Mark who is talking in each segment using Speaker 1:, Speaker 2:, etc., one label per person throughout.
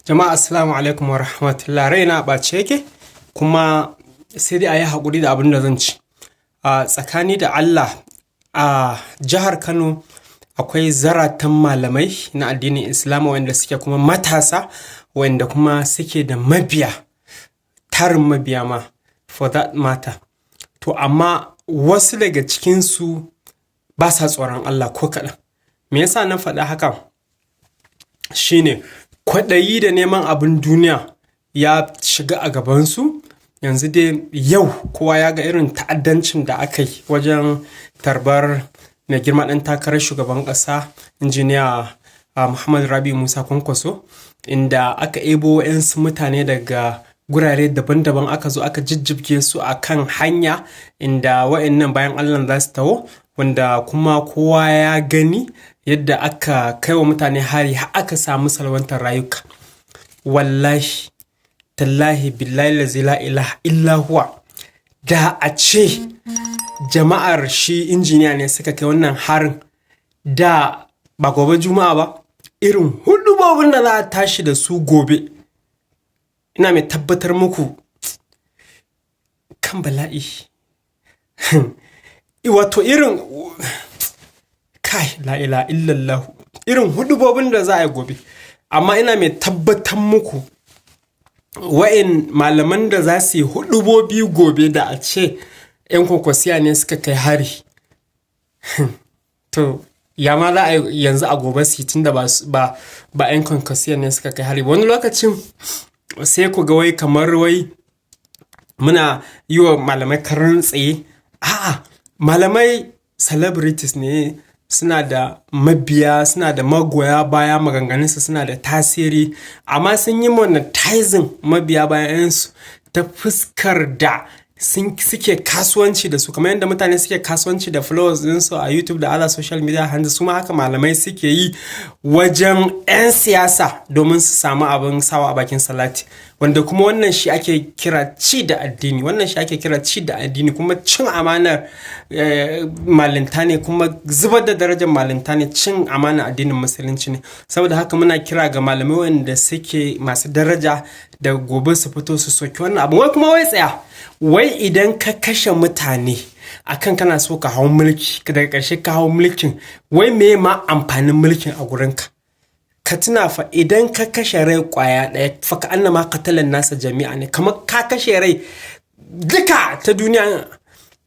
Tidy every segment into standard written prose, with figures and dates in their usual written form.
Speaker 1: Jama'a, assalamu alaikum wa rahmatullah. Raina ɓace yake, kuma sai dai a yi haƙuri da abin da zan ci. A tsakani da Allah, a jihar Kano akwai zaratan malamai na addinin Islama wanda suke kuma matasa, wanda kuma suke da mabiya, tarin mabiya ma for that matter. To amma wasu daga cikinsu ba sa tsoron Allah ko kaɗan. Me yasa na faɗa haka? Shine kwaɗayi da neman abin duniya ya shiga a gabansu. Yanzu dai yau kowa ya ga irin ta'addancin da aka yi wajen tarbar mai girma ɗan takarar shugaban ƙasa, Injiniya Muhammad Rabi'u Musa Kwankwaso, inda aka ebo wa'yansu mutane daga gurare daban-daban, aka zo aka jijjibge su a kan hanya inda wa'yannan bayan Allah za su taho, wanda kuma kowa ya gani yadda aka kai wa mutane hari har aka samu salwantar rayuka. Wallahi, tallahi, billahi lazi la ilaha illa huwa, da a ce jama'ar shi injiniya ne suka kai wannan harin, da ba gobe Juma'a ba, irin hudubobin da za a tashi da su gobe, ina mai tabbatar muku kan bala'i. Wato irin, kai, la ilaha illallahu, irin hudubobin da za a yi gobe. Amma ina mai tabbatar muku wa'in malaman da za su yi hudubobi gobe, da a ce 'yan Kwankwasiya ne suka kai hari, to ya ma za a yanzu a gobe su yi, tunda ba 'yan Kwankwasiya ne suka kai hari? Wani lokacin sai ku ga wai kamar wai muna yi wa malamai karan tsaye. A'a, malamai celebrities ne, suna da mabiya, suna da magoya baya, maganganunsu suna da tasiri, amma sun yi monetizing mabiya bayansu ta fuskar da suke kasuwanci da su. Kamar yadda mutane suke kasuwanci da followers ɗinsu a YouTube da other social media handles, su ma haka malamai suke yi wajen 'yan siyasa domin su samu abin sawa a bakin salati. Wanda kuma wannan shi ake kira ci da addini, wannan shi ake kira ci da addini, kuma cin amanar malinta ne, kuma zubar da darajar malinta ne, cin amanar addinin Musulunci ne. Saboda haka muna kira ga malamai wanda suke masu daraja da gobe su fito su soki wannan abu. Wai kuma wai tsaya, wai idan ka kashe mutane akan kana so ka hau mulki, daga ƙarshe ka hau mulkin, wai me ma amfanin mulkin a gurinka? Ka tuna fa, idan ka kashe rai kwaya ɗaya, fa ka annama qatalan nasa jami'a ne, kamar ka kashe rai duka ta duniya.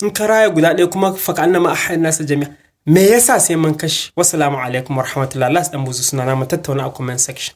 Speaker 1: In ka raya guda ɗaya kuma, fa ka annama ahyan nasa jami'a. Me yasa sai mun kashe? Wassalamu alaikum warahmatullahi. Allah dan buzu suna na, mu tattauna a comment section.